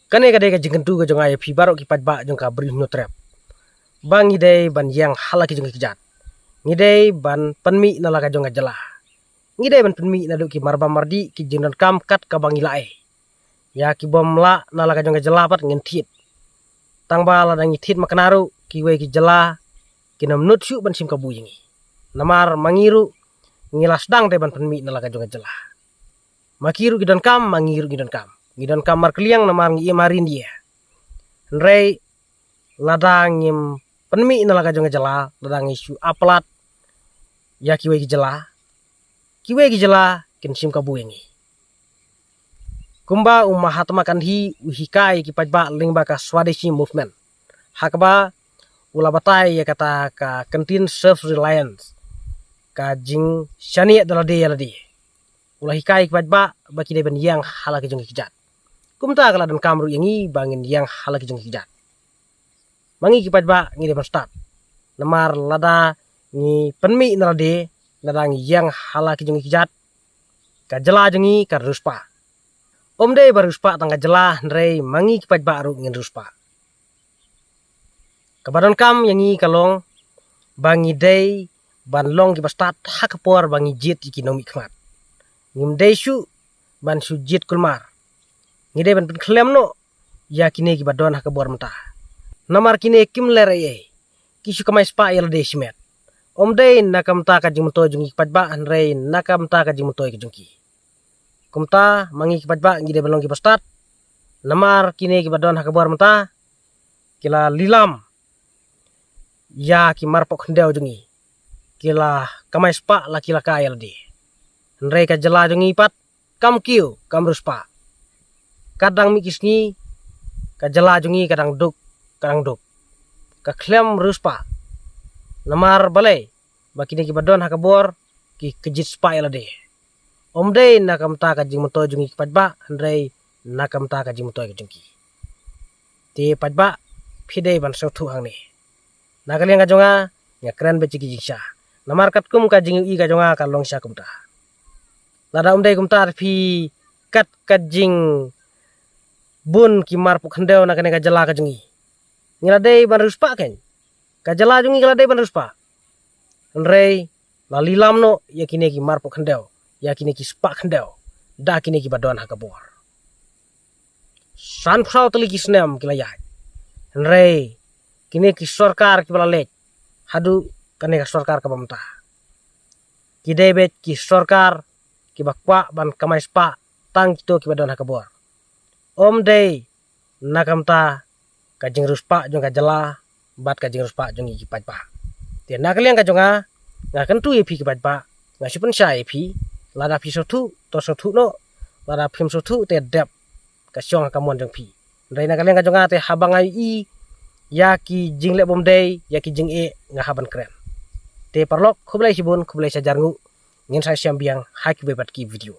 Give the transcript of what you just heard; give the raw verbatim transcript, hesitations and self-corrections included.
Kane ka dei ka jingkyntu ka jong nga ïa phi baroh ki paidbah jong ka Bri Hynñiewtrep, ba ngi dei ban ïeng ha la ki jong ki kjat. Ngi dei ban pynmih na la ka jong ka jylla. Ngi dei ban pynmih naduh ki marbam mardih, ki jingdonkam kat kaba ngi lah ei. Ïa ki bym lah na la ka jong ka jylla pat ngin thied. Tang ba lada ngi thied makna ruh, kiwei ki jylla kin ym nud shuh ban shim kabu ïa ngi. Namar ma ngi ruh ngi la sdang de ban pynmih na la ka jong ka jylla. Ma ki ruh ki donkam, ma ngi ruh ngi donkam. Ngi donkam markylliang namar ngi im ha ri India. Hynrei lada ngim pynmih na la ka jong ka jylla, lada ngi shu ap palat ïa kiwei ki jylla, kiwei ki jylla kin shim kabu ïa ngi. Kumba u Mahatma Gandhi u hikai ïa ki paidbah lyngba ka Swadeshi Movement, ha kaba u la batai ïa kata ka kyntien self reliance, ka jingshaniah da lade ïa lade. U la hikai ïa ki paidbah ba ki dei ban ïeng ha la ki jong ki kjat. Kumta ka la donkam ruh ïa ngi ba ngin ïeng ha la ki jong ki kjat. Ma ngi ki paidbah ngi dei ban stad. Namar lada ngi pynmih na lade, lada ngi ïeng ha la ki jong ki kjat, ka jylla jong ngi kan riewspah. Ym dei ba riewspah tang ka jylla, hynrei ma ngi ki paidbah ruh ngin riewspah. Kaba donkam ïa ngi ka long ba ngi dei ban long kiba stad ha ka por ba ngi jied ïa ki nongmihkhmat. Ngim dei shuh ban shu jied kulmar. Ngi dei ban pynkhlem noh ïa kine kiba don ha ka bor mynta. Namar kine kim leh ei ei, ki shu kamai spah ïa lade shimet. Ym dei na ka bynta ka jingmyntoi jong ngi ki paidbah, hynrei na ka bynta ka jingmyntoi ka jong ki. Kumta ma ngi ki paidbah ngi dei ban long kiba stad. Namar kine kiba don ha ka bor mynta ki la lilam ïa ki marpoh khyndew jong ngi. Ki la kamai spah la ki la kai ïa lade. Hynrei ka jylla jong ngi pat kam kiew, kam riewspah. Ka dang mih ki sngi, ka jylla jong ngi ka dang duk, ka dang duk. Ka khlem riewspah. Namar balei? Ba kine kiba don ha ka bor ki kjit spah ïa lade. Ym dei na ka bynta ka jingmyntoi jong ngi ki paidbah, hynrei na ka bynta ka jingmyntoi ka jong ki. Te paidbah, phi dei ban sngewthuh hangne. Na ka liang ka jong nga, nga kren beit ïa ki jingshisha. Namar katkum ka jingïohi ka jong nga ka long shisha kumta. Lada ym dei kumta te phi, kat ka jingbun ki marpoh khyndew na kane ka jylla ka jong ngi. Ngi la dei ban riewspah kein. Ka jylla jong ngi ka la dei ban riewspah. Hynrei la lilam noh ïa kine ki marpoh khyndew, ïa kine ki spah khyndew, da kine kiba don ha ka bor. Sanphew saw tylli ki snem ki la ïaid. Hynrei kine ki sorkar kiba la leit haduh kane ka sorkar kaba mynta, ki dei beit ki sorkar kiba kwah ban kamai spah tang kito kiba don ha ka bor. Ym dei na ka bynta ka jingriewspah jong ka jylla bad ka jingriewspah jong ngi ki paidbah. Te na ka liang ka jong nga, nga kyntu ïa phi ki paidbah, nga shu pynshai ïa phi, lada phi sngewthuh to sngewthuh noh, lada phim sngewthuh te dep, ka shong ha ka mon jong phi. Hynrei na ka liang ka jong nga te haba nga ïohi ïa ki jingleh bymdei, ïa ki jingeh, nga hap ban kren. Te paralok, khublei shibun, khublei shihajar nguh. Ngin sa ïashem biang ha kiwei pat ki video.